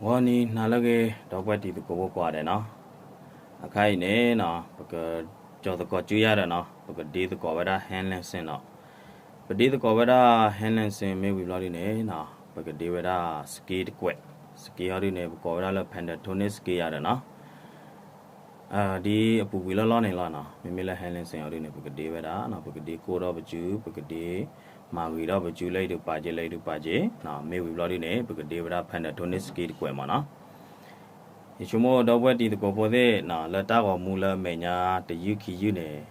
ဂီၤနံၤနၤလၢအဂ့ၤ ဒီပုၢ်ဝဲၢ်တံၤသကိးဖိကိးဂၤဒဲးနီၤ, အခါအံၤန့ၣ်နီၤ ပကကၠီၤသကိးစုယၤဒီးနီၤ ပကဒ့သကိးဝဲဒၣ် hand lesson နီၤ, ပဒ့သကိးဝဲဒၣ် hand lesson မ့ၢ်ဝံၤဘျီဒုန့ၣ်နီၤ ပကဒ့ဝဲဒၣ် scale တကွဲး, scale ဟီဒုန့ၣ် ပကိးဝဲဒၣ်လၢ Pentatonix scale ယၤဒီးနီၤ ဒ်အပူၤကွံာ်လီၢ်လီၢ်န့ၣ်လီၤနီၤ, မ့မ့ၢ်လၢ hand lesson အီၤဒုန့ၣ် ပကဒ့ဝဲဒၣ်နီၤ ပကဒ့ကိၢ်ထီၣ်ပစု ပကဒ့မၤဂ့ၤထီၣ်ပစုလၢအံၤတကပၤက့ လၢအံၤတကပၤက့, မ့ၢ်ဝံၤဘျီဒုန့ၣ် ပကဒ့ဝဲဒၣ် Pentatonix scale တကွဲးမးနီၤ. ယဆိကမိၣ်ဒီပုၢ်ဝဲၢ်တံၤသကိးဖိသ့ၣ်နီၤ လၢတၢ်ဂီၤမူလၢအမဲာ်ညါတယုၢ်ခံယုၢ်န့ၣ်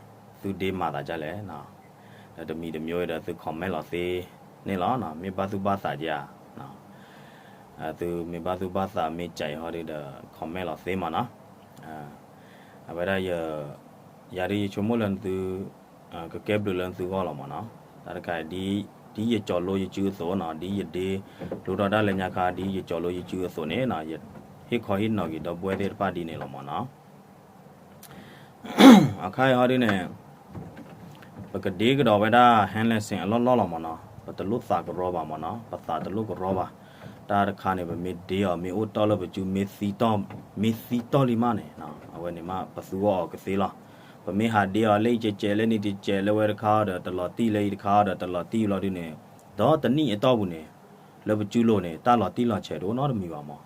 သုဒ့မၤသးဒ်လဲၣ်နီၤ, ဒီးတမံၤတမံၤဒီးသု comment လီၤသ့န့ၣ်လီၤနီၤ, မ့ၢ်ဘၣ်သူၣ်ဘၣ်သးဧါ သုမ့ၢ်ဘၣ်သူၣ်ဘၣ်သးမ့ၢ်ကဲအံၤဟီဒုဒီး comment လီၤသ့မးနီၤ. အဝဲဒၣ်ယ ယၤဒုယဆိကမိၣ်လၢနသု ကကဲဘျုးလၢနသုဂီၢ်လီၤမးနီၤ. တၢ်တခါ ဒ်ယကၠီၤလိယစုအသိးနီၤ, ဒ်ယဒ့လိထီၣ်တၢ်လၢညါခါ ဒ်ယကၠီၤလိယစုအသိးန့ၣ်နီၤ, ယဟ့ၣ်ခီဟ့ၣ်နီၤက့ၤဒီပုၢ်ဝဲၢ်သ့ၣ်တဖၣ်ဒ်န့ၣ်လီၤမးနီၤ. အခါအံၤဟီဒုန့ၣ် ပကဒ့ကဒီးဝဲဒၣ် hand lesson အလီၢ်လီၢ်လီၤမးနီၤ, ပတလိၣ်သးကရီဘၣ်မးနီၤ, ပသးတလိၣ်ကရီဘၣ်. တၢ်တခါန့ၣ် ပမ့ၢ်ဒ့အီၤ မ့ၢ်အိၣ်တီၢ်လၢပစု မ့ၢ်သံတီၢ်လံမးန့ၣ် အဝဲန့ၣ်မး ပသူအီၤအီၤကသ့လီၤ. ပမ့ၢ်ဟးဒ့အီၤလၢအံၤကဲးကဲး လၢန့ၣ်တကဲး လၢဝဲတခါဒီးတလီၤတံၢ် လၢအံၤတခါဒီးတလီၤတံၢ်ဘျီဒုန့ၣ်, ဒီးတနံၣ်အတီၢ်ပူၤန့ၣ် လၢပစုလိၤန့ၣ် တၢ်လီၤတံၢ်လီၤဆဲးတအိၣ်နီတမံၤဘၣ်မး.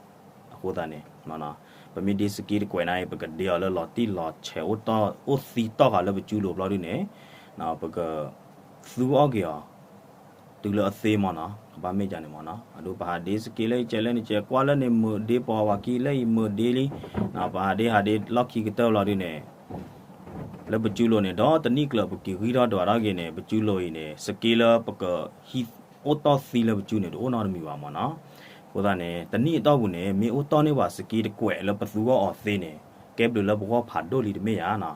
အဃိသတးန့ၣ် ပမ့ၢ်ဒ့ scale တကွဲးန့ၣ် ပကဒ့အီၤလၢလီၤတံၢ်လီၤဆဲးအိၣ်တီၢ် အိၣ်သံတီၢ်ဃာ်လၢပစုလိၤဘျီဒုန့ၣ် ပကသူအီၤက့ၤအီၤ တုၤလၢအသ့မးနီၤ, ကဘၣ်မ့ၢ်ဒ်န့ၣ်မးနီၤ. အဒိပဟးဒ့ scale လၢအံၤကဲး လၢန့ၣ်ကဲး ကွၢ်လၢန့ၣ်မုာ်ဒ့ ပိာ်ဝၤခံ လၢအံၤမုာ်ဒ့လံ, ပဟးဒ့ဟးဒ့လီၢ်ခံကတၢၢ်လီၤဒုန့ၣ် လၢပစုလိၤန့ၣ် ဒီးတနံၣ်ကျၢၤပက့ၤဂံၢ်ထီၣ်ဒွးထီၣ်က့ၤန့ၣ် ပစုလိၤအံၤန့ၣ် scale လၢပကဟံးအိၣ်တီၢ်သံလၢပစုန့ၣ် တအိၣ်နီတမံၤဘၣ်မးနီၤ. အဃိသတးန့ၣ် တနံၣ်အတီၢ်ပူၤန့ၣ် မ့ၢ်အိၣ်တီၢ်န့ၢ်ပှၤ scale တကွဲးလၢပသူဂီၢ်အီၤသ့န့ၣ် ကဲဘျုးလၢပဂီၢ်ဖးဒိၣ်လံတမ့ၢ်ဧါနီ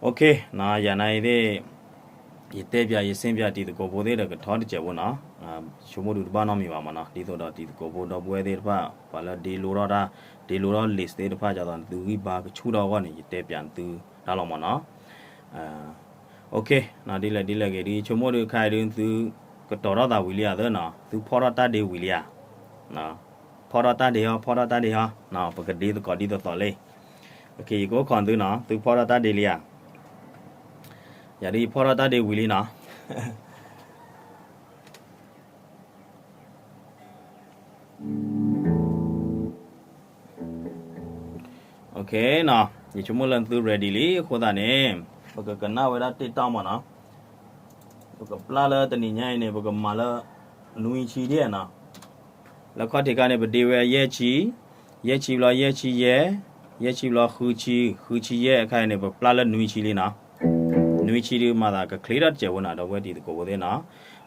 ၤ. ယၤန့ၣ်အံၤသ့ၣ် ယတဲပၠးယစ့ပၠးတံၤသကိးဖိသ့ၣ်ဒီးကထီတစဲးဖိနီၤ, ဆိကမိၣ်ဒုးတဘၣ်နီတမံၤဘၣ်မးနီၤ, ဒ်သိးဒီးတံၤသကိးဖိဒီပုၢ်ဝဲၢ်သ့ၣ်တဖၣ် ပှၤလၢဒ့လိထီၣ်တၢ် ဒ့လိထီၣ် list သ့ၣ်တဖၣ် ဒ်သိးနသုဂံၢ်ဘါကဆူၣ်ထီၣ်အဂီၢ်န့ၣ် ယတဲပၠးနသုတၢ်လီၤမးနီၤ. ဒ်လဲၣ်ဒ်လဲၣ်ဂ့ၤ ဒ်ဆိကမိၣ်ဒုးခါအံၤဒုး သုကတီၤထီၣ်သးဝံၤလံဧါသၢနီၤ, သုဖီၣ်ထီၣ်တၢ်ဒ့ဝံၤလံဧါ. ဖီၣ်ထီၣ်တၢ်ဒ့ဟီ ဖီၣ်ထီၣ်တၢ်ဒ့ဟီ, ပကဒ့သကိးဒ်သိးသိးလံ. ယကအိၣ်ခိးသုနီၤ, သုဖီၣ်ထီၣ်တၢ်ဒ့လံဧါ. ယၤဒ်ယဖီၣ်ထီၣ်တၢ်ဒ့ဝံၤလံနီၤ. ယဆိကမိၣ်လၢနသု ready လံ အဃိသတးန့ၣ် ပကကနၣ်ဝဲဒၣ်တ့ၢ်တၢ်မးနီၤ. ပကပျၢ်လၢတနံၤညါအံၤန့ၣ် ပကမၤလၢ နွံဆံဒ်နီၤ. လၢခီၣ်ထံးခါန့ၣ် ပဒ့ဝဲယဲၢ်ဆံ, ယဲၢ်ဆံဘျီယဲၢ်ဆံယဲၢ်, ယဲၢ်ဆံဘျီဃုဆံ, ဃုဆံယဲၢ်အခါအံၤန့ၣ် ပပျၢ်လၢနွံဆံလံနီၤ. နွံဆံဒုးမၤသးကချ့ထီၣ်တစဲးဖိနီၤ ဒီပုၢ်ဝဲၢ်တံၤသကိးဖိသ့ၣ်နီၤ.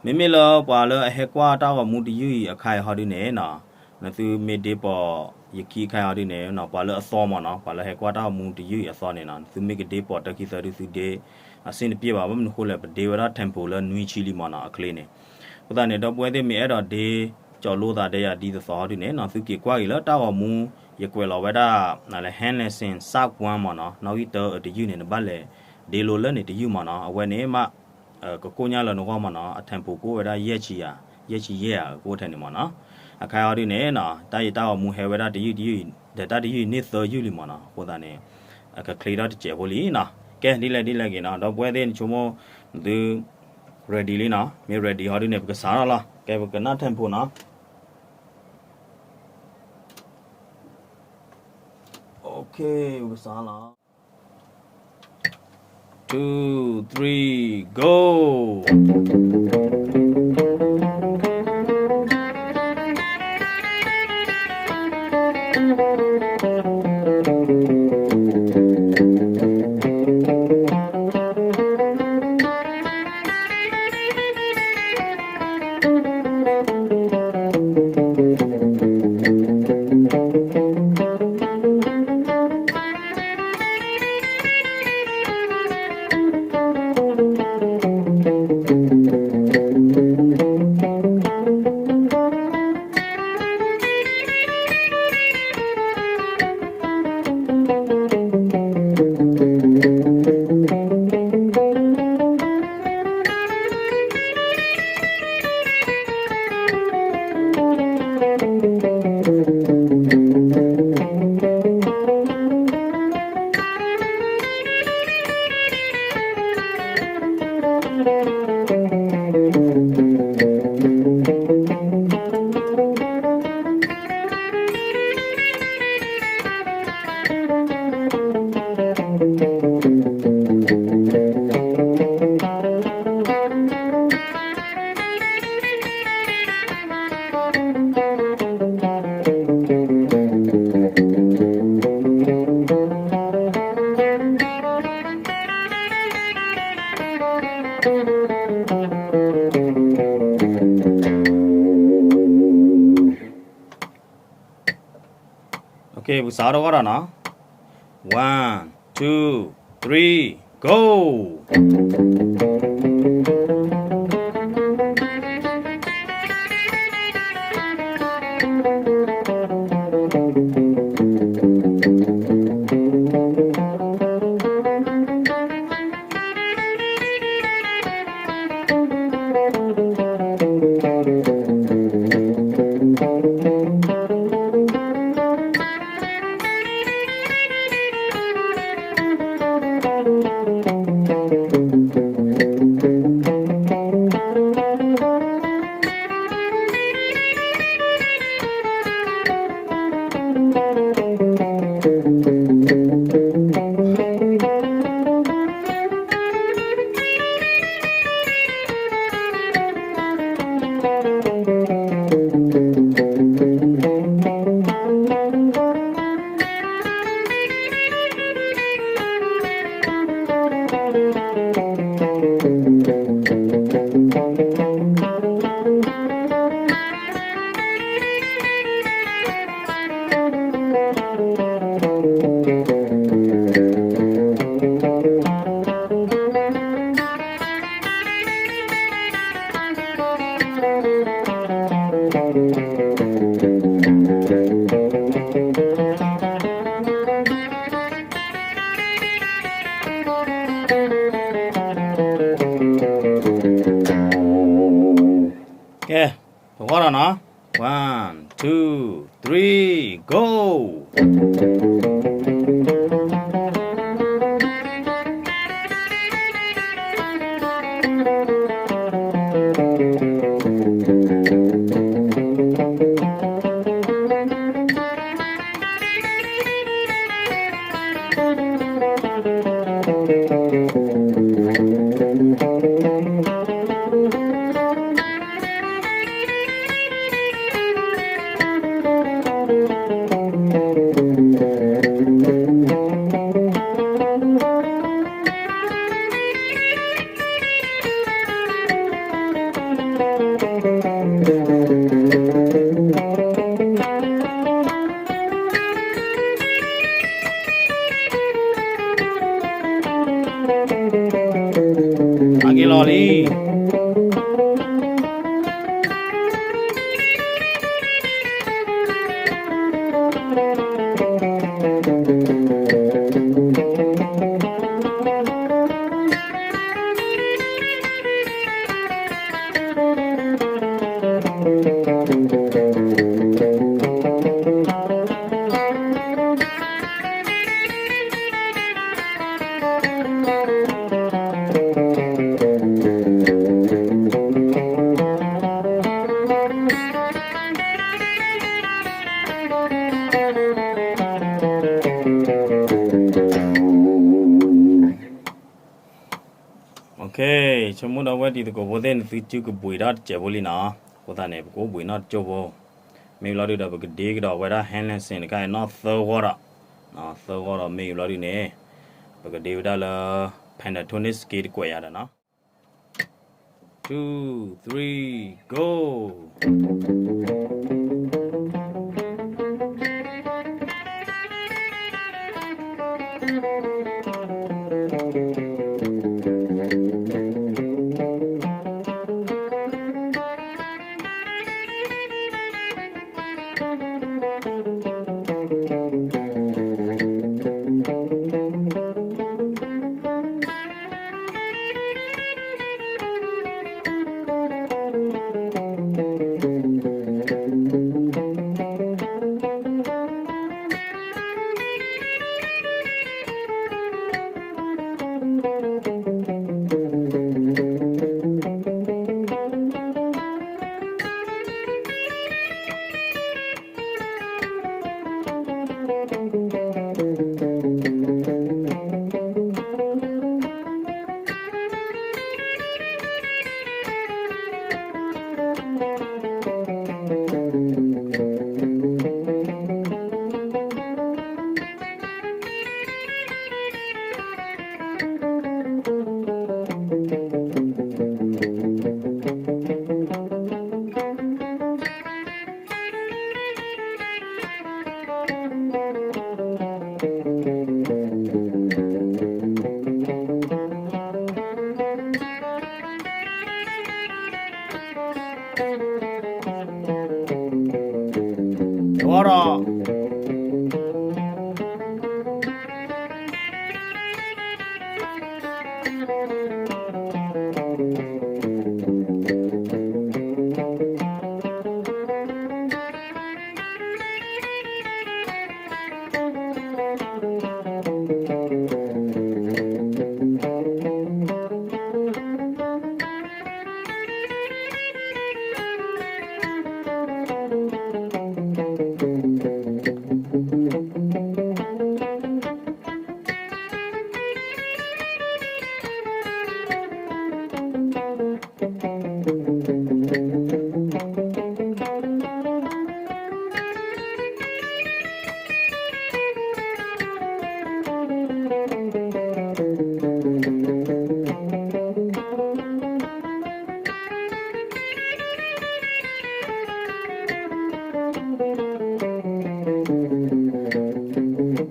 မ့မ့ၢ်လၢပှၤလၢအဟဲကွၢ်တၢ်ဂီၤမူတယုၢ်အံၤအခါအံၤဟီဒုးန့ၣ်နီၤ, နသုမ့ၢ်ဒ့ပိာ်ယခံအခါအံၤဟီဒုးန့ၣ်နီၤ, ပှၤလၢအသီမးနီၤ, ပှၤလၢဟဲကွၢ်တၢ်ဂီၤမူတယုၢ်အံၤအသီန့ၣ်နီၤ, နသုမ့ၢ်ကဒ့ပိာ်တၢ်ခံသၢဒုးသုဒ့ အဆင်တပြေဘၣ်, ဘၣ်မနုၤဃိလဲၣ် ပဒ့ဝဲဒၣ် tempo လၢနွံဆံလံမးနီၤ အချ့န့ၣ်. အဃိသတးန့ၣ် ဒီပုၢ်ဝဲၢ်သ့ၣ်မ့ၢ်အဲၣ်ဒိးဒ့ကၠီလိသးဒီးယၤဒ်သိးသိးဟီဒုးန့ၣ်နီၤ, သုက့ၤကွၢ်က့ၤလၢတၢ်ဂီၤမူ ယကွဲးလီၤဝဲဒၣ် hand lesson စၢ်ကွၢ်မးနီၤ, နီၣ်ဂံၢ်တၢအတယုၢ်န့ၣ် နဘၣ်လဲၤဒ့လိလၢန့ၣ်တယုၢ်မးနီၤ, အဝဲန့ၣ်မး ကကိၣ်ညါလၢနဂီၢ်မးနီၤ, အ tempo ကအိၣ်ဝဲဒၣ်ယဲၢ်ဆံယၤ, ယဲၢ်ဆံယဲၢ်ဧါ ကအိၣ်ထဲန့ၣ်မးနီၤ. အခါအံၤဟီဒုးန့ၣ်နီၤ, တၢ်ယတၢ်ဂီၤမူဟဲဝဲဒၣ်တယုၢ်တယုၢ်အံၤ, ဒီးတၢ်တယုၢ်အံၤန့ၢ်သၢယုၢ်လံမးနီၤ, အဃိသတးန့ၣ် ကချ့ထီၣ်တစဲးဖိလံနီၤ. ကဲ ဒ်လဲၣ်ဒ်လဲၣ်ဂ့ၤနီၤ, ဒီပုၢ်ဝဲၢ်သ့ၣ်နဆိကမိၣ် သု ready လံနီၤ, မ့ၢ် ready ဟီဒုးန့ၣ် ပကစးထီၣ်လီၤ. ကဲ ပကနၣ် tempo နီၤ. Okay, ပကစးလီၤ. Two, three, go. ကဲ ပကစးထီၣ်တဂီၢ်ဒီးနီၤ. One, two, three, go! ကဲ တဂီၢ်ဒီးနီၤ. One, two, three, go! အက့ၤလီၤလံ. ဆိကမိၣ်ဒီးဝဲတံၤသကိးဖိသ့ၣ်န့ၣ် သုစုကဘှံးထီၣ်တစဲးဖိလံနီၤ. အဃိသတးန့ၣ် ပကအိၣ်ဘှံးနီၣ်တကၠိၢ်ဖိ. မ့ၢ်ဘျီဒုဒီး ပကဒ့ကဒီးဝဲဒၣ် hand dancing တခါအံၤနီၣ်သၢဂီၢ်ဒီး, သၢဂီၢ်ဒီးမ့ၢ်ဘျီဒုန့ၣ် ပကဒ့ဝဲဒၣ်လၢ Pentatonix scale တကွဲးယၤဒီးနီၤ. Two, three, go!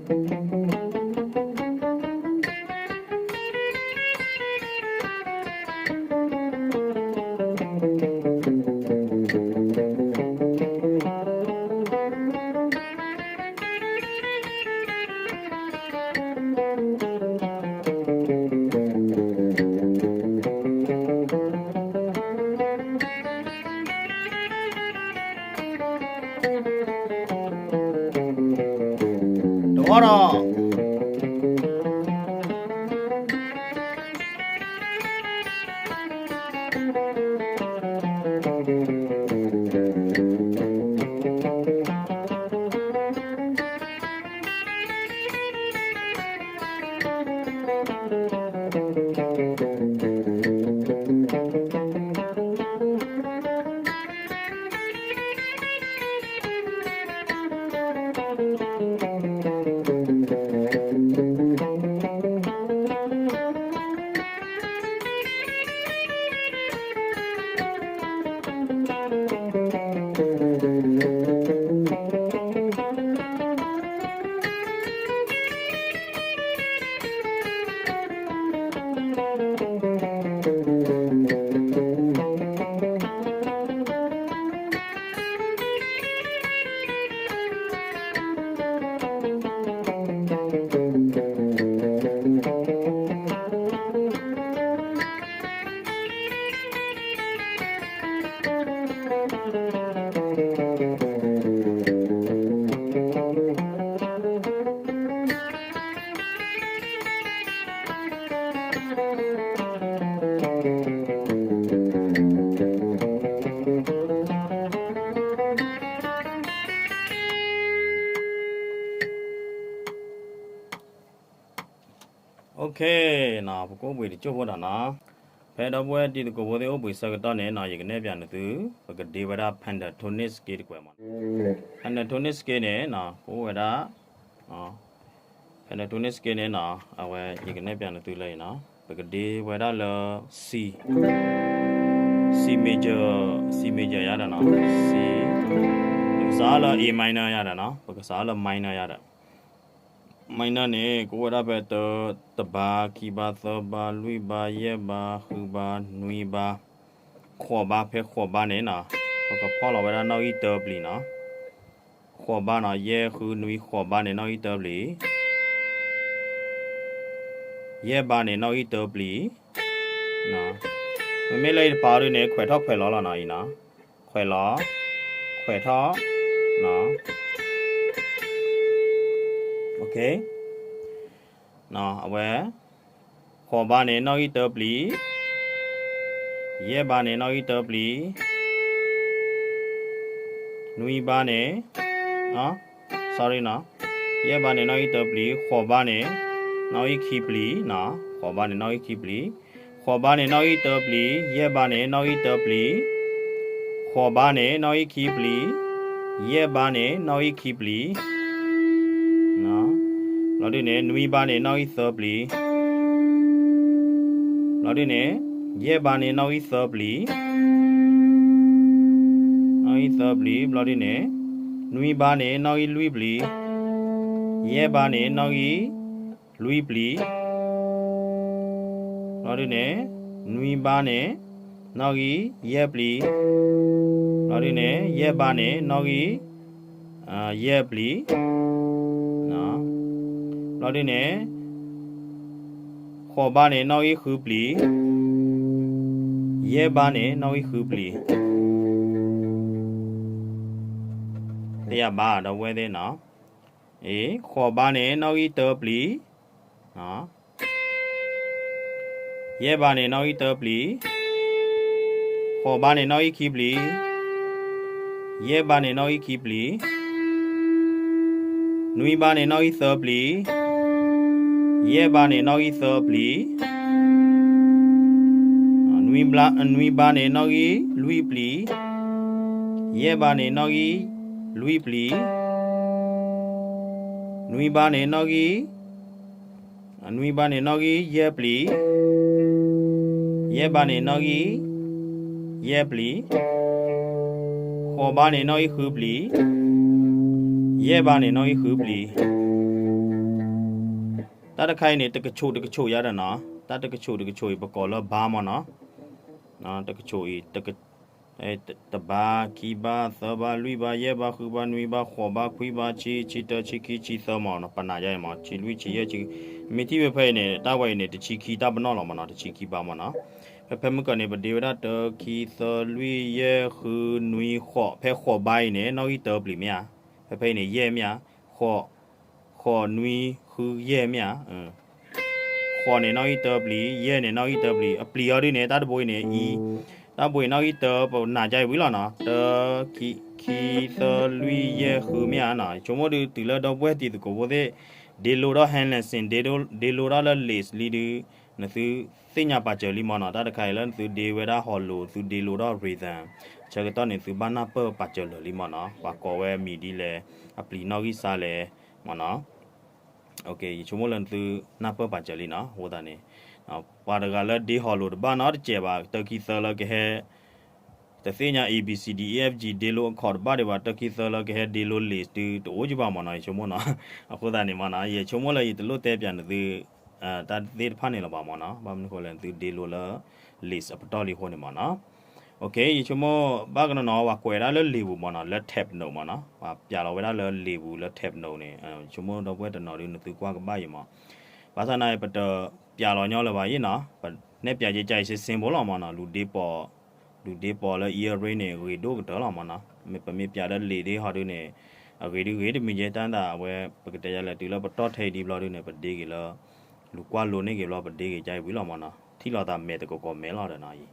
တဝီဒီး ပကအိၣ်ဘှံးတကၠိၢ်ဖိဒီးနီၤ, ဖဲဒီပုၢ်ဝဲၢ်တံၤသကိးဖိသ့ၣ်အိၣ်ဘှံးဆၢကတီၢ်န့ၣ်နီၤ ယကနဲၣ်ပၠးနသု, ပကဒ့ဝဲဒၣ် pentatonic scale တကွဲးမး, pentatonic scale န့ၣ် ကအိၣ်ဝဲဒၣ် pentatonic scale န့ၣ်နီၤ အဝဲယကနဲၣ်ပၠးနသုလၢအံၤနီၤ, ပကဒ့ဝဲဒၣ်လၢ C, C major, C major ယါဒီးနီၤ, C, ပကစးအီၤလၢ A minor ယါဒီးနီၤ, ပကစးအီၤလၢ minor ယါဒီး minor န့ၣ် ကအိၣ်ဝဲဒၣ်ဖဲတၢ, တဘါ, ခံဘါ, သၢဘါ, လွံၢ်ဘါ, ယဲၢ်ဘါ, ဃုဘါ, နွံဘါ, ဃိးဘါ, ဖဲဃိးဘါန့ၣ်နီၤ ပကဖီၣ်လီၤဝဲဒၣ်နီၣ်ဂံၢ်တၢပျံၤနီၤ, ဃိးဘါနီၤ, ယဲၢ် ဃု နွံ ဃိးဘါန့ၣ် နီၣ်ဂံၢ်တၢပျံၤ, ယဲၢ်ဘါန့ၣ် နီၣ်ဂံၢ်တၢပျံၤ, မ့မ့ၢ်လၢအံၤတပၤဒုန့ၣ် ခွဲးထီၣ်ခွဲးလီၤလီၤနီၤအံၤနီၤ, ခွဲးလီၤ, ခွဲးထီၣ်, အဝဲ ဃိးဘါန့ၣ် နီၣ်ဂံၢ်တၢပျံၤ, ယဲၢ်ဘါန့ၣ် နီၣ်ဂံၢ်တၢပျံၤ, နွံဘါန့ၣ်, sorry နီၤ, ယဲၢ်ဘါန့ၣ် နီၣ်ဂံၢ်တၢပျံၤ, ဃိးဘါန့ၣ် နီၣ်ဂံၢ်ခံပျံၤနီၤ, ဃိးဘါန့ၣ် နီၣ်ဂံၢ်ခံပျံၤ, ဃိးဘါန့ၣ် နီၣ်ဂံၢ်တၢပျံၤ, ယဲၢ်ဘါန့ၣ် နီၣ်ဂံၢ်တၢပျံၤ, ဃိးဘါန့ၣ် နီၣ်ဂံၢ်ခံပျံၤ, ယဲၢ်ဘါန့ၣ် နီၣ်ဂံၢ်ခံပျံၤ ဘျီဒုန့ၣ် နွံဘါန့ၣ် နီၣ်ဂံၢ်သၢပျံၤ, ဘျီဒုန့ၣ် ယဲၢ်ဘါန့ၣ် နီၣ်ဂံၢ်သၢပျံၤ, နီၣ်ဂံၢ်သၢပျံၤ, ဘျီဒုန့ၣ် နွံဘါန့ၣ် နီၣ်ဂံၢ်လွံၢ်ပျံၤ, ယဲၢ်ဘါန့ၣ် နီၣ်ဂံၢ်လွံၢ်ပျံၤ, ဘျီဒုန့ၣ် နွံဘါန့ၣ် နီၣ်ဂံၢ်ယဲၢ်ပျံၤ, ဘျီဒုန့ၣ် ယဲၢ်ဘါန့ၣ် နီၣ်ဂံၢ် ယဲၢ်ပျံၤ, ဘျီဒုန့ၣ် ဃိးဘါန့ၣ် နီၣ်ဂံၢ်ဃုပျံၤ, ယဲၢ်ဘါန့ၣ် နီၣ်ဂံၢ်ဃုပျံၤ, သ့ၣ်ညါဘၣ်ဒီပုၢ်ဝဲၢ်သ့ၣ်နီၤ, ဃိးဘါန့ၣ် နီၣ်ဂံၢ်တၢပျံၤ, ယဲၢ်ဘါန့ၣ် နီၣ်ဂံၢ်တၢပျံၤ, ဃိးဘါန့ၣ် နီၣ်ဂံၢ်ခံပျံၤ, ယဲၢ်ဘါန့ၣ် နီၣ်ဂံၢ်ခံပျံၤ, နွံဘါန့ၣ် နီၣ်ဂံၢ်သၢပျံၤ, ယဲၢ်ဘါန့ၣ် နီၣ်ဂံၢ်သၢပျံၤ, နွံဘါန့ၣ် နီၣ်ဂံၢ်လွံၢ်ပျံၤ, ယဲၢ်ဘါန့ၣ် နီၣ်ဂံၢ်လွံၢ်ပျံၤ, နွံဘါန့ၣ် နီၣ်ဂံၢ် နွံဘါန့ၣ် နီၣ်ဂံၢ်ယဲၢ်ပျံၤ, ယဲၢ်ဘါန့ၣ် နီၣ်ဂံၢ်ယဲၢ်ပျံၤ, ဃိးဘါန့ၣ် နီၣ်ဂံၢ်ဃုပျံၤ, ယဲၢ်ဘါန့ၣ် နီၣ်ဂံၢ်ဃုပျံၤ. တၢ်တခါအံၤန့ၣ် တကဆိးတကဆိးယါဒီးနီၤ, တၢ်တကဆိးတကဆိးအံၤ ပကိးလၢ bar မ့ၢ်နီၤ, တကဆိးအံၤ တဘါ ခံဘါ သၢဘါ လွံၢ်ဘါ ယဲၢ်ဘါ ဃုဘါ နွံဘါ ဃိးဘါ ခွံဘါ ဆံ ဆံတၢ ဆံခံ ဆံသၢမ့ၢ်နီၤ, ပနၢ်ယါအံၤမ့ၢ် ဆံလွံၢ် ဆံယဲၢ် ဆံ, မ့ၢ်ထံၣ်ဝဲဖဲအံၤန့ၣ် တၢ်ဝဲအံၤန့ၣ် တဆံခံတၢ်ပနီၣ်လီၤမ့ၢ်နီၤ, တဆံခံဘါမ့ၢ်နီၤ, ဖဲဖဲမုၢ်ကီၢ်န့ၣ် ပဒ့ဝဲဒၣ်တၢ ခံ သၢ လွံၢ် ယဲၢ် ဃု နွံ ဃိး, ဖဲဃိးဘါအံၤန့ၣ် နီၣ်ဂံၢ်တၢပျံၤမ့ၢ်ဧါ, ဖဲဖဲအံၤန့ၣ် ယဲၢ်မ့ၢ်ဧါ, ဃိး ဃိး နွံ ဃု ယဲၢ်မ့ၢ်ဧါ, ဃိးန့ၣ် နီၣ်ဂံၢ်တၢပျံၤ, ယဲၢ်န့ၣ် နီၣ်ဂံၢ်တၢပျံၤ, အပျံၤအီၤဒ်န့ၣ် တၢ်တဘိအံၤန့ၣ် အံၤ, တၢ်ဘိအံၤ နီၣ်ဂံၢ်တၢ ပနၢ်ယါအံၤဝံၤလီၤနီၤ, တၢ ခံ သၢ လွံၢ် ယဲၢ် ဃု မ့ၢ်ဧါနီၤ, ယဆိကမိၣ်ဒုးတုၤလၢဒီပုၢ်ဝဲၢ်တံၤသကိးဖိသ့ၣ် ဒ့လိထီၣ် hand lesson ဒ့လိထီၣ်လၢ list လံဒုး နသုသ့ၣ်ညါပာ်စၢၤလံမ့ၢ်နီၤ, တၢ်တခါအံၤလၢနသုဒ့ဝဲဒၣ်ဟီလိၤ သုဒ့လိထီၣ် rhythm ဆၢကတီၢ်န့ၣ် သုဘၣ်နၢ်ပၢၢ်ပာ်စၢၤလၢာ်လံမ့ၢ်နီၤ, ပှၤကိးဝဲမံၤဒ်လဲၣ်, အပျံၤနီၣ်ဂံၢ်စါလဲၣ်မ့ၢ်နီၤ, ယဆိကမိၣ်လၢနသုနၢ်ပၢၢ်ပာ်စၢၤလံနီၤ, အဃိသတးန့ၣ် ပှၤတဂၤလၢဒ့ဟီလိၤတဘၣ်နီတစဲးဘၣ်, တၢ ခံ သၢ လၢကဟဲ တသ့ၣ်ညါ A B C D E F G ဒ့လိအခီၣ်တဘၣ်ဒံးဘၣ်, တၢ ခံ သၢ လၢကဟဲဒ့လိ list ဒုး တအိၣ်ကဘၣ်မ့ၢ်နီၤ, ယဆိကမိၣ်နီၤ, အဃိသတးန့ၣ်မ့ၢ်နီၤ, ယဆိကမိၣ်လၢယတလိၣ်တဲပၠးနသု တၢ်သ့ၣ်တဖၣ်န့ၣ်လီၤဘၣ်မ့ၢ်နီၤ, ဘၣ်မနုၤဃိလဲၣ် နသုဒ့လိလၢ list အပတီၢ်လံအဃိန့ၣ်မ့ၢ်နီၤ, ယဆိကမိၣ် ဘၣ်ကနီၤနီၤ ပှၤကွဲးဝဲဒၣ်လၢ လံာ်ပူၤမ့ၢ်နီၤ, လၢ tab note မ့ၢ်နီၤ, ပှၤပၠးလီၤဝဲဒၣ်လၢလံာ်ပူၤလၢ tab note န့ၣ်, ယဆိကမိၣ်ဒီပုၢ်ဝဲၢ်တနီၤဒုး နသုကွၢ်ကဘၣ်အံၤမ့ၢ်, ဘၣ်ဆၣ်သနာ် ပတပၠးလီၤညီလၢၤဘၣ်အံၤနီၤ, ပနဲၣ်ပၠးကကဲအံၤ simple လီၤမ့ၢ်နီၤ, လူၤဒ့ပီၤ လူၤဒ့ပီၤလၢ earring န့ၣ် ဂ့ၤဒိၣ်ကတၢၢ်လီၤမ့ၢ်နီၤ, ပမ့ၢ်ပၠးလၢလံာ်ဒ့ဟီဒုးန့ၣ် အဂ့ၤဒုးဂ့ၤတမံၤကဲ တၢ်သးအဝဲ ပကတဲယါလဲၣ် တုၤလၢပတီၢ်ထဲအံၤဒံးဘျီဒုးန့ၣ် ပဒ့က့ၤလၢ လူၤကွၢ်လိန့ၢ်က့ၤဘျီ ပဒ့က့ၤကါအံၤဝံၤလီၤမ့ၢ်နီၤ, ထံၣ်လိာ်သးမဲာ်သကိးကိးမဲာ်လီၤဒီး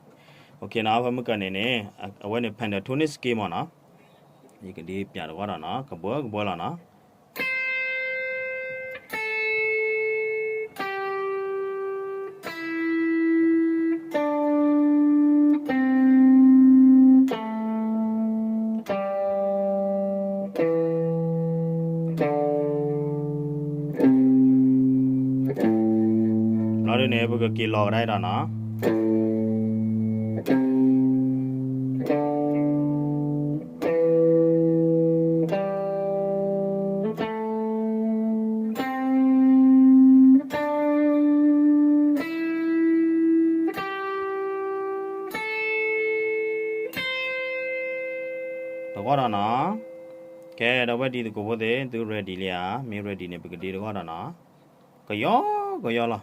နီၤ, အံၤ, အဝဲန့ၣ် pentatonic scale မ့ၢ်နီၤ, ယကဒ့ပၠးတဂီၢ်ဒီးနီၤ, ကဘှၢကဘှၢလီၤနီၤ ဘျီဒုးန့ၣ် ပကက့ၤလီၤကဒါဒီးနီၤ, တဂီၢ်ဒီးနီၤ, ကဲ ဒီပုၢ်ဝဲၢ်တံၤသကိးဖိသ့ၣ် သု ready လံဧါ, မ့ၢ် ready န့ၣ် ပကဒ့တဂီၢ်ဒီးနီၤ, ကယီကယီလီၤ.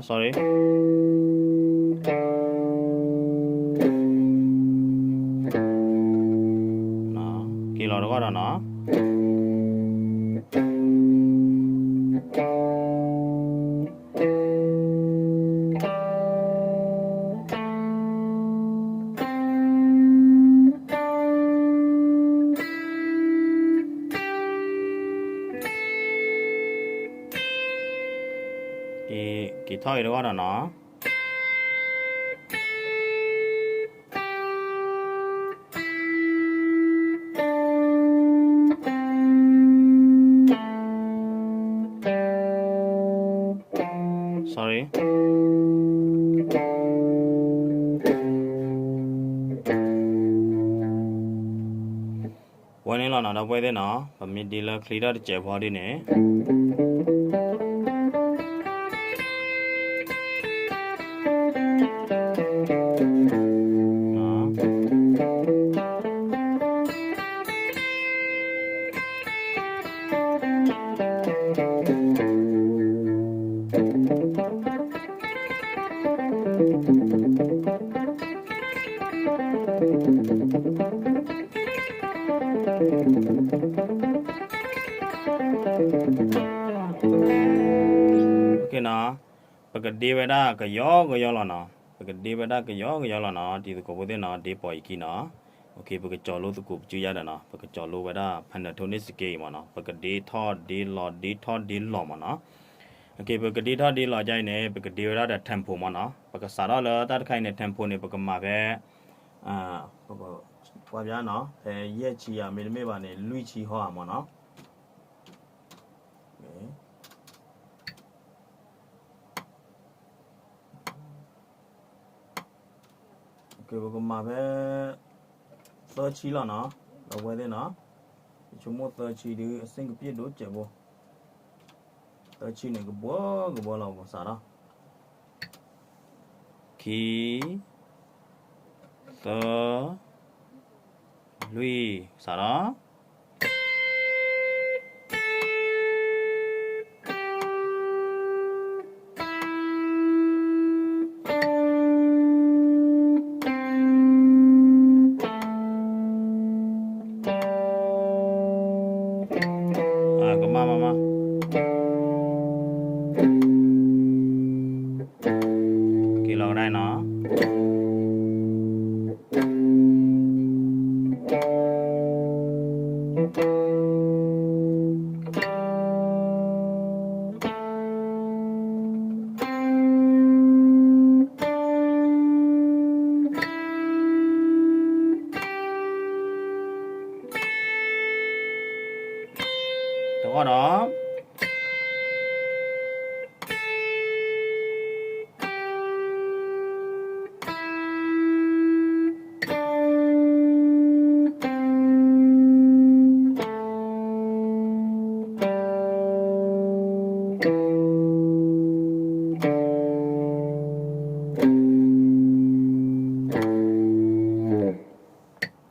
Sorry. က့ၤလီၤတဂီၢ်ဒီးနီၤ. က့ၤထီၣ်အံၤတဂီၢ်ဒီးနီၤ. Sorry. ဝဲန့ၣ်လီၤနီၤ ဒီပုၢ်ဝဲၢ်သ့ၣ်နီၤ, ပမ့ၢ်ဒ့လၢ clean တၢ်တစဲးဖိဒ်န့ၣ် ပကဒ့ဝဲဒၣ်ကယီကယီလီၤနီၤ, ပကဒ့ဝဲဒၣ်ကယီကယီလီၤနီၤ, တံၤသကိးဖိသ့ၣ်နီၤ, ဒ့ပိာ်ယခံနီၤ. ပကကၠီၤလိသကိးပစုယါဒီးနီၤ, ပကကၠီၤလိဝဲဒၣ် pentatonic scale အံၤမ့ၢ်နီၤ, ပကဒ့ထီၣ်ဒ့လီၤ ဒ့ထီၣ်ဒ့လီၤမ့ၢ်နီၤ. ပကဒ့ထီၣ်ဒ့လီၤဒ်အံၤန့ၣ် ပကဒ့ဝဲဒၣ်ဒီး tempo မ့ၢ်နီၤ, ပကစးထီၣ်လၢတၢ်တခါအံၤန့ၣ် tempo န့ၣ် ပကမၤဖဲ ပကကွၢ်ပျါနီၤ, ဖဲယဲၢ်ဆံဧါ မ့တမ့ၢ်ဘၣ်န့ၣ် လွံၢ်ဆံဟီဧါမ့ၢ်နီၤ. ပကမၤဖဲ သၢဆံလီၤနီၤ, ဒီပုၢ်ဝဲၢ်သ့ၣ်နီၤ, ယဆိကမိၣ်သၢဆံဒုး အဆင်ပြေဒိၣ်စဲးဖိ, သၢဆံန့ၣ်ကဘှီကဘှီလီၤ ပစးထီၣ်, ခံ, သၢ, လွံၢ်, စးထီၣ်. ကမၣ်မးမး, က့ၤလီၤကဒါနီၤ.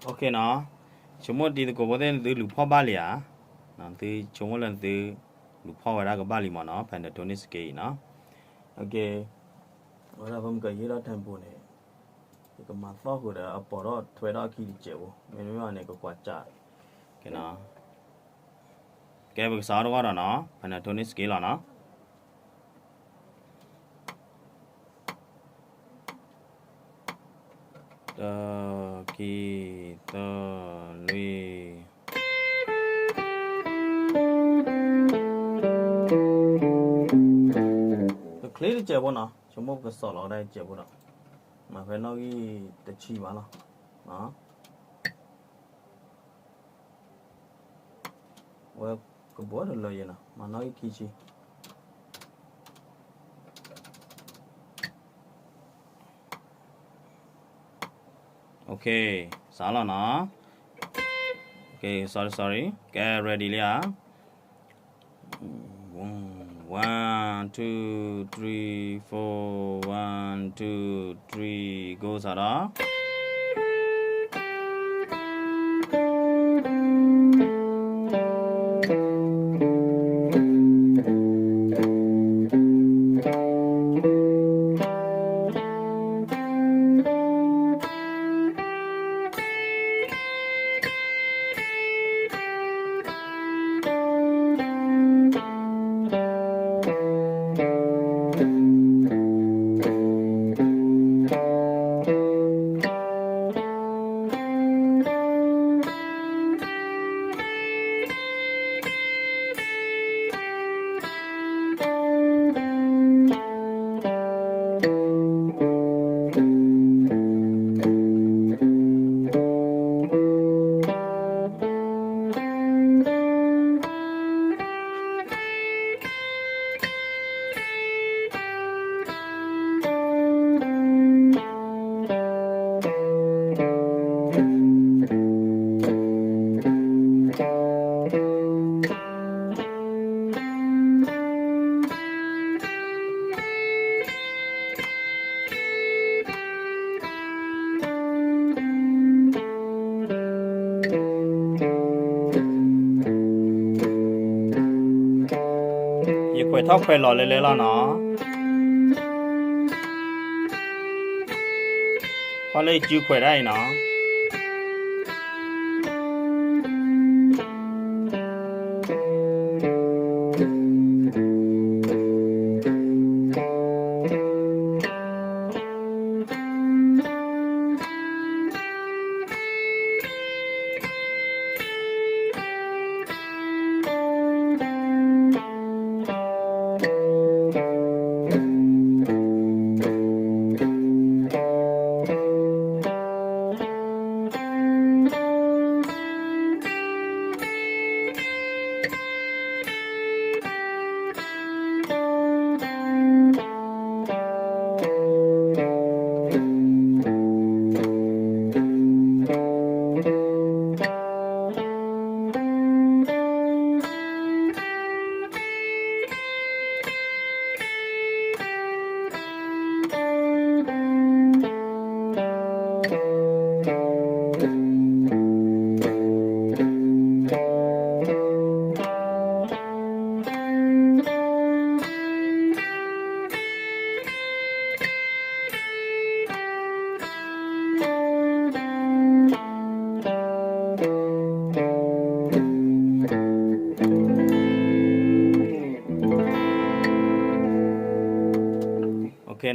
တဂီၢ်ဒီး နီၤ, ဆိကမိၣ်တံၤသကိးဖိသ့ၣ် နသုလူၤဖီၣ်ဘၣ်လံဧါ, နသုဆိကမိၣ်လၢနသုလူၤဖီၣ်ဝဲဒၣ်ကဘၣ်လံမးနီၤ Pentatonix scale အံၤနီၤ. ဝဲဒၣ်ဖဲမ့ၢ်ကဟ့ၣ်ထီၣ် tempo န့ၣ် ယကမၤသီၣ်ဃုာ်ဒီးအပိာ်ထီၣ်ထွဲထီၣ်အခံတစဲးဖိ, မ့တမ့ၢ်ဘၣ်န့ၣ် ကကွၢ်စး, ကဲပကစးထီၣ်တဂီၢ်ဒီးနီၤ Pentatonix scale လီၤနီၤ. တၢ, ခံ, သၢ, လွံၢ်. တချ့တစဲးဖိနီၤ, ဆိကမိၣ်ပကစီၣ်လီၤကဒါတစဲးဖိဒီး, မၤဖဲနီၣ်ဂံၢ်တဆံဘၣ်လီၤ. ဝဲကဘှီတလၢယဲနီၤ, မၤနီၣ်ဂံၢ်ခံဆံ. Okay, စးလီၤနီၤ. Okay, sorry, sorry. ကဲ ready လံဧါ. One, two, three, four, one, two, three, go စးထီၣ်. ယခွဲးထီၣ်ခွဲးလီၤလဲၤလဲၤလီၤနီၤ. ဖီၣ်လၢယစုခွဲးဒၣ်အံၤနီၤ.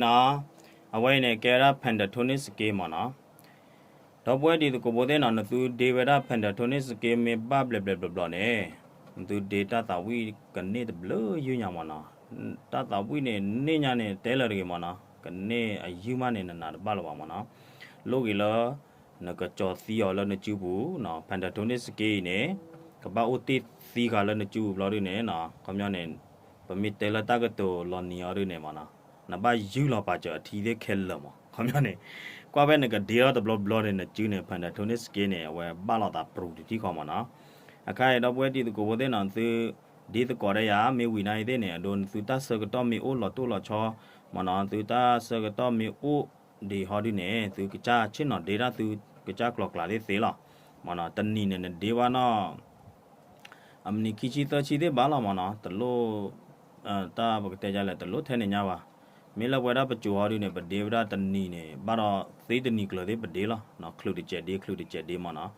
နီၤ, အဝဲအံၤန့ၣ် ကဲဝဲဒၣ် pentatonic scale မ့ၢ်နီၤ. ဒီပုၢ်ဝဲၢ်တံၤသကိးဖိသ့ၣ်နီၤ နသုဒ့ဝဲဒၣ် pentatonic scale မ့ၢ်ဘၣ်ဘျဲးဘျဲးဘျီဘျီန့ၣ်, နသုဒ့တၢ်သးဝံၣ်ကန့ၢ်တဘျုးယုၢ်ညါမ့ၢ်နီၤ. တၢ်သးဝံၣ်န့ၣ် န့ၢ်ညါန့ၣ် တဲလၢၤတဂ့ၤမ့ၢ်နီၤ, ကန့ၢ်အယုၢ်မးန့ၣ် နနာ်တဘၣ်လၢၤဘၣ်မ့ၢ်နီၤ. လိၣ်ဂ့ၤလၢ နကကၠီၤသံအီၤလၢနစုပူၤနီၤ, pentatonic scale အံၤန့ၣ် ကဘၣ်အိၣ်တ့ၢ်သံဃာ်လၢနစုပူၤဘျီဒုန့ၣ်နီၤ, ခီပညီန့ၣ် ပမ့ၢ်တဲလၢတၢ်ကတိၤလီၤနံၤအီၤဒုန့ၣ်မ့ၢ်နီၤ, နဘၣ်ယုၢ်လီၤပာ်စၢၤအထံသ့ၣ်ခဲလၢာ်မး, ခီပညီန့ၣ် ကွၢ်ဖဲနကဒ့ထီၣ်တဘျီဘျီန့ၣ် နစုန့ၣ် pentatonic scale န့ၣ် အဝဲဘၣ်လိာ်သးပြူၤတထံၣ်ဃီမ့ၢ်နီၤ. အခါအံၤ ဒီပုၢ်ဝဲၢ်တံၤသကိးဖိသ့ၣ်နီၤ သုဒ့သကိးဒီးယၤ မ့ၢ်ဝံၤနၤအံၤသ့ၣ်န့ၣ် အဒိ နသုတၢ်ဆၢကတီၢ်မ့ၢ်အိၣ်လီၤတိၢ်လီၤဆီမ့ၢ်နီၤ, သုတၢ်ဆၢကတီၢ်မ့ၢ်အိၣ်ဒံးဟီဒုန့ၣ် သုကစၢ်ဆ့ၣ်နီၤဒ့တၢ်သုကစၢ်ကျီၤကျါသ့ၣ်သ့လီၤမ့ၢ်နီၤ. တနံၤန့ၣ် နဒ့ဘၣ်နီၤ အမံးနံးခံဆံသၢဆံသ့ၣ်ဘၣ်လီၤမ့ၢ်နီၤ, တလိၣ် တၢ်ပကတဲဒ်လဲၣ် တလိၣ်ထဲန့ၣ်ညါဘၣ်. မ့ၢ်လၢပဝဲဒၣ်ပစိၤဟီဒုန့ၣ် ပဒ့ဝဲဒၣ်တနံၤန့ၣ် ဘၣ်ဒီးသ့တနံၤကျၢၤသ့ၣ်ပဒ့လီၤ, ချုးတစဲးဒ့ ချုးတစဲးဒ့မ့ၢ်နီၤ.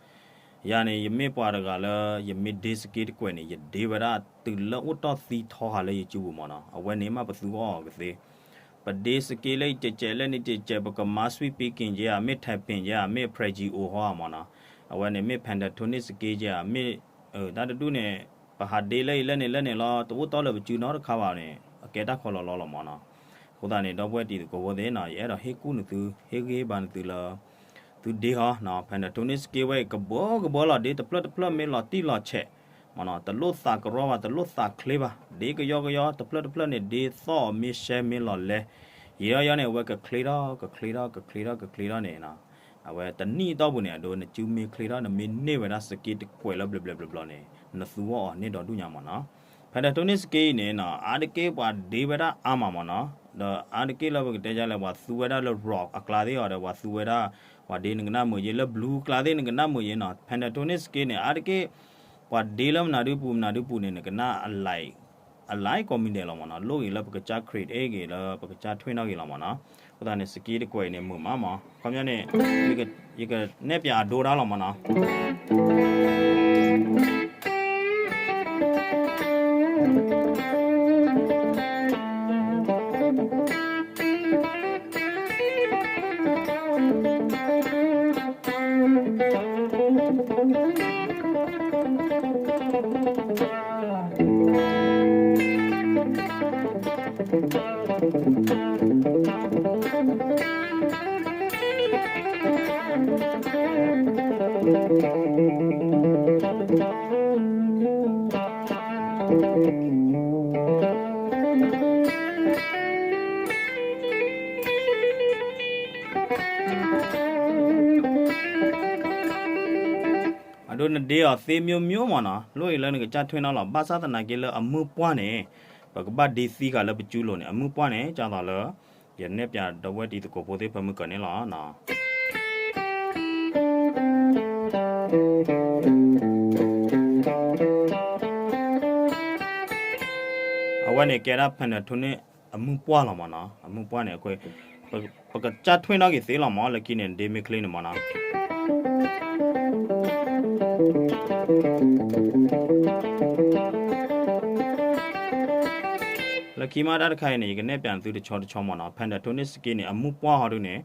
ယၤန့ၣ် ယမ့ၢ်ပှၤတဂၤလၢ ယမ့ၢ်ဒ့စက့တကွဲးန့ၣ် ယဒ့ဝဲဒၣ်တုၤလၢအိၣ်တီၢ်သံထီဃာ်လၢယစုပူၤမ့ၢ်နီၤ, အဝဲန့ၣ်မ့ၢ်ပသူအီၣ်အီၤကသ့ ပဒ့စက့လၢယကဲးကဲးလၢန့ၣ်ကဲးကဲး ပကမၤ sweeping က့ၤဧါ, မ့ၢ် tapping က့ၤဧါ, မ့ၢ် arpeggio ဟီဧါမ့ၢ်နီၤ. အဝဲန့ၣ်မ့ၢ် pentatonic scale က့ၤဧါ, မ့ၢ် တၢ်တဒူၣ်န့ၣ် ပဟးဒ့လၢအံၤလၢန့ၣ်လၢန့ၣ်လီၤ, တအိၣ်တီၢ်လၢပစုနီတခါဘၣ်န့ၣ် အကဲတၢ်ခီလီၤလီၤလီၤမ့ၢ်နီၤ. အဃိသတးန့ၣ် ဒီပုၢ်ဝဲၢ်တံၤသကိးဖိသ့ၣ်နီၤ ယအဲၣ်ဒိးဟ့ၣ်ကူၣ်နသု ဟ့ၣ်ဂံၢ်ဘါနသုလၢ သုဒ့ဟီနီၤ, pentatonic scale ဝဲအံၤ ကဘၢကဘၢလီၤ ဒ့တဖျၢၣ်တဖျၢၣ်မ့ၢ်လီၤတံၢ်လီၤဆဲးမ့ၢ်နီၤ, တလိၣ်သးကရီဘၣ် တလိၣ်သးချ့ဘၣ်, ဒ့ကယီကယီ တဖျၢၣ်တဖျၢၣ်န့ၣ် ဒ့သီၣ်အီၤမ့ၢ်ရှဲမ့ၢ်လီၤလဲ, ယံာ်ဒီးယံာ်န့ၣ် အဝဲကချ့ထီၣ် ကချ့ထီၣ် ကချ့ထီၣ် ကချ့ထီၣ်န့ၣ်နီၤ, အဝဲတနံၣ်အတီၢ်ပူၤန့ၣ် အဒိ နစုမ့ၢ်ချ့ထီၣ် နမ့ၢ်န့ၢ်ဝဲဒၣ်စက့တကွဲးလၢဘျဲးဘျဲးဘျီဘျီန့ၣ် နသူအီၣ်အီၤန့ၢ်ဒီဒူၣ်ညါမ့ၢ်နီၤ. pentatonic scale အံၤန့ၣ်နီၤ အါတက့ၢ်ပှၤဒ့ဝဲဒၣ်အါမးမ့ၢ်နီၤ, ဒီးအါတက့ၢ်လၢပကတဲဒ်လဲၣ် ပှၤသူဝဲဒၣ်လၢ rock အကျါသ့ၣ်အီၤဒီး ပှၤသူဝဲဒၣ် ပှၤဒ့နကနၣ်မုာ်ယ့ လၢ blues ကျါသ့ၣ်နကနၣ်မုာ်ယ့နီၤ, pentatonic scale န့ၣ် အါတက့ၢ် ပှၤဒ့လၢမနုၤဒုပူၤ မနုၤဒုပူၤန့ၣ် နကနၣ် အ like ကိးမံၤဒဲးလီၤမ့ၢ်နီၤ, လိၣ်ဂ့ၤလၢပကစၢ် create ဂ့ၤ လၢပကစၢ်ထွဲၣ်နီၣ်ဂ့ၤလီၤမ့ၢ်နီၤ. အဃိသတးန့ၣ် စက့တကွဲးအံၤန့ၣ် မုာ်မးမး ခီပညီန့ၣ် ယကနဲၣ်ပၠးအဒိဒၣ်လီၤမ့ၢ်နီၤ. အဒိ နဒ့အီၤသ့ မျိုးမျိုး မ့ၢ်နီၤ, လိၣ်အံၤလၢနကစၢ်ထွဲၣ်နီၣ်လီၤ. ဘၣ်ဆၣ်သနာ်က့လၢအမုၢ်ပှၢ်န့ၣ် ပကဘၣ်ဒ့သံဃာ်လၢပစုလိၤန့ၣ် အမုၢ်ပှၢ်န့ၣ် ကၢ်သိးလၢ ယနဲၣ်ပၠးဒီပုၢ်ဝဲၢ်တံၤသကိးဖိသ့ၣ်ဖဲမုၢ်ကၢၤန့ၣ်လီၤ. အဝဲန့ၣ်ကဲဒၣ် pentatonic အမုၢ်ပှၢ်လီၤမ့ၢ်နီၤ. အမုၢ်ပှၢ်န့ၣ် အဃိ ပကစၢ်ထွဲၣ်နီၣ်က့ၤသ့လီၤမ့ၢ် လၢခံန့ၣ် ဒ့မ့ၢ်ချ့န့ၣ်မ့ၢ်နီၤ. လၢခံမးတၢ်တခါအံၤန့ၣ် ယကနဲၣ်ပၠးနသုတဆီတဆီမ့ၢ်နီၤ. pentatonic scale န့ၣ် အမုၢ်ပှၢ်ဟီဒုန့ၣ်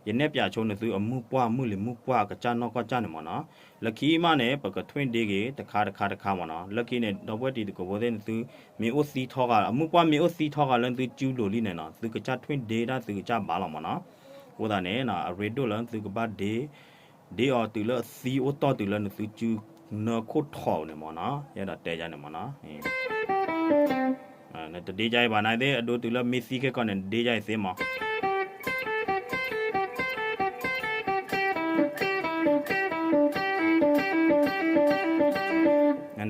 ယနဲၣ်ပၠးဆိနသုအမုၢ်ပှၢ် မုၢ်လံၤမုၢ်ပှၢ်အကစၢ်နီၢ်ကီၢ်ကၢ်န့ၣ်မ့ၢ်နီၤ. လၢခံမးန့ၣ် ပကထွဲၣ်ဒ့က့ၤတခါတခါတခါမ့ၢ်နီၤ. လၢခံန့ၣ် ဒီပုၢ်ဝဲၢ်တံၤသကိးဖိသ့ၣ် နသုမ့ၢ်အိၣ်သံထီဂာ် အမုၢ်ပှၢ်မ့ၢ်အိၣ်သံထီဂာ်လၢနသုစုလိၤလံန့ၣ်နီၤ သုကစၢ်ထွဲၣ်ဒ့တၢ်သုကစၢ်ဘၣ်လီၤမ့ၢ်နီၤ. အဃိသတးန့ၣ် အရ့ဒိၣ်လၢနသုကဘၣ်ဒ့ ဒ့အီၤတုၤလၢသံအိၣ်တီၢ်တုၤလၢနသုစုနၢခိၣ်ထီၣ်န့ၣ်မ့ၢ်နီၤ. ယအဲၣ်ဒိးတဲယၤန့ၣ်မ့ၢ်နီၤ. နတဒ့ယၤအံၤဘၣ်နၤသ့ၣ် အဒိတုၤလၢမ့ၢ်သံခဲကီၢ်န့ၣ် နဒ့ယၤအံၤသ့မ့ၢ် န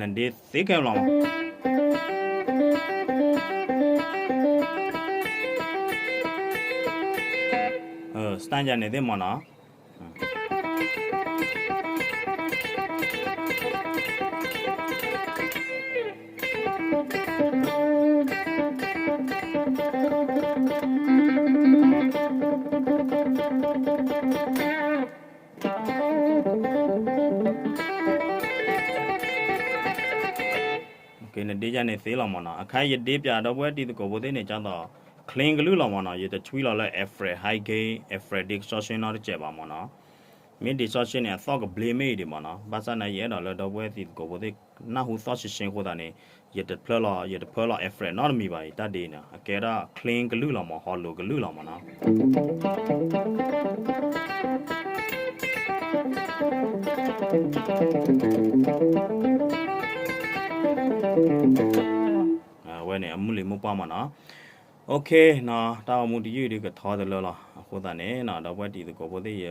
ဒ့သ့ခဲလီၤမ့ၢ် စတၢ်ယၤန့ၣ်သ့မ့ၢ်နီၤ. နဒ့ယၤန့ၣ်သ့လီၤမ့ၢ်နီၤ. အခါယဒ့ပၠးဒီပုၢ်ဝဲၢ်တံၤသကိးဖိသ့ၣ်န့ၣ် ကၢ်သိး clean ကလုၢ်လီၤမ့ၢ်နီၤ, ယတဆွံလီၤလၢ effect high gain effect distortion နီတစဲးဘၣ်မ့ၢ်နီၤ. မ့ၢ် distortion န့ၣ် အသီၣ်ကဘျ့မ့ၢ်အံၤဒံးမ့ၢ်နီၤ. ဘၣ်ဆၣ်န့ၣ် ယအဲၣ်ဒိးလၢဒီပုၢ်ဝဲၢ်တံၤသကိးဖိသ့ၣ် နၢ်ဟူသီၣ်ရှဲရှဲအဃိသတးန့ၣ် ယတဖျၢၣ်လီၤ ယတဖျၢၣ်လီၤ effect နီတမံၤဘၣ်အံၤ တၢ်ဒ်အံၤန့ၣ် အကဲဒၣ် clean ကလုၢ်လီၤမ့ၢ် hollow ကလုၢ်လီၤမ့ၢ်နီၤ. အဝဲန့ၣ် အမုၢ်လံၤမိၢ်ပှၢ်မ့ၢ်နီၤ. OK နီၤ, တၢ်ဂီၤမူတယုၢ်ဒုးကထီတလၢလီၤ. အဃိသတးန့ၣ်နီၤ ဒီပုၢ်ဝဲၢ်တံၤသကိးဖိသ့ၣ် ယ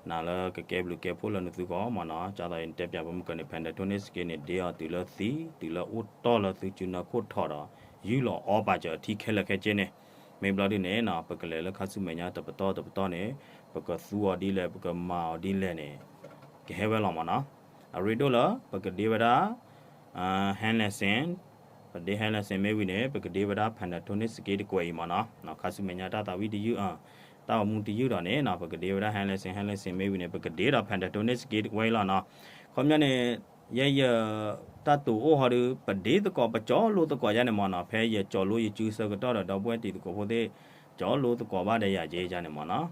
နာ်လၢကကဲဘျုးကဲဖှိၣ်လၢနသုဂီၢ်မ့ၢ်နီၤ. ဒ်သိးယတဲပၠးပမုၢ်ကၢန့ၣ် Pentatonix စက့န့ၣ် ဒ့အီၤတုၤလၢသံ တုၤလၢအိၣ်တီၢ်လၢသုစုနၢခိၣ်ထီၣ်ဒီး ယူၢ်လီၤအီပာ်စၢၤအထံခဲလၢာ်ခဲဆ့န့ၣ်. မ့ၢ်ဘျီဒုန့ၣ်နီၤ ပကလဲၤလၢခါဆူမဲာ်ညါတပတီၢ်တပတီၢ်န့ၣ် ပကသူအီၤဒ်လဲၣ် ပကမၤအီၤဒ်လဲၣ်န့ၣ် ကဟဲဝဲလီၤမ့ၢ်နီၤ. အရ့ဒိၣ်လၢ ပကဒ့ဝဲဒၣ် hand lesson, ပဒ့ hand lesson မ့ၢ်ဝံၤန့ၣ် ပကဒ့ဝဲဒၣ် Pentatonix စက့တကွဲးအံၤမ့ၢ်နီၤ. ခါဆူမဲာ်ညါတၢ်သးဝံၣ်တယုၢ် တၢ်ဂီၤမူတယုၢ်ဒီးန့ၣ်နီၤ ပကဒ့ဝဲဒၣ် hand lesson, hand lesson မ့ၢ်ဝံၤန့ၣ် ပကဒ့ဒီး Pentatonix စက့တကွဲးအံၤလီၤနီၤ. ခီပညီန့ၣ် ယဲယ တၢ်တိၤအိၣ်ဟီဒုး ပဒ့သကိး ပကၠီလိသကိးယါန့ၣ်မ့ၢ်နီၤ. ဖဲယကၠီလိယစုဆၢကတီၢ်ဒီး ဒီပုၢ်ဝဲၢ်တံၤသကိးဖိသ့ၣ် ကၠီလိသကိးဘၣ်ဒီးယၤက့ယါန့ၣ်မ့ၢ်နီၤ.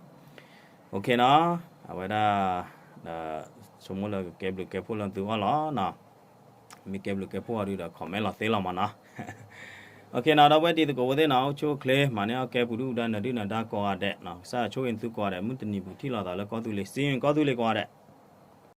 OK နီၤ, အဝဲဒၣ် ဒီး ဆိကမိၣ်လၢကကဲဘျုးကဲဖှိၣ်လၢသုဂီၢ်လီၤနီၤ. မ့ၢ်ကဲဘျုးကဲဖှိၣ်အီၤဒုးဒီး comment လီၤသ့လီၤမ့ၢ်နီၤ. OK နီၤ, ဒီပုၢ်ဝဲၢ်တံၤသကိးဖိသ့ၣ်နီၤ အိၣ်ဆူၣ်အိၣ်ချ့ မၤန့ၢ်အီၣ်ကဲပူၤဒုၣ်ဒါနၢၤဒုၣ်နၢၤဒါကိးဂၤဒဲးနီၤ. ကစၢ်ယွၤဆိၣ်ဂ့ၤသုကိးဂၤဒဲး မုၢ်တနံၤပူၤထံၣ်လိာ်သးလၢကီၢ်သူလ့ၤ စံကီၢ်သူလ့ၤကိးဂၤဒဲး.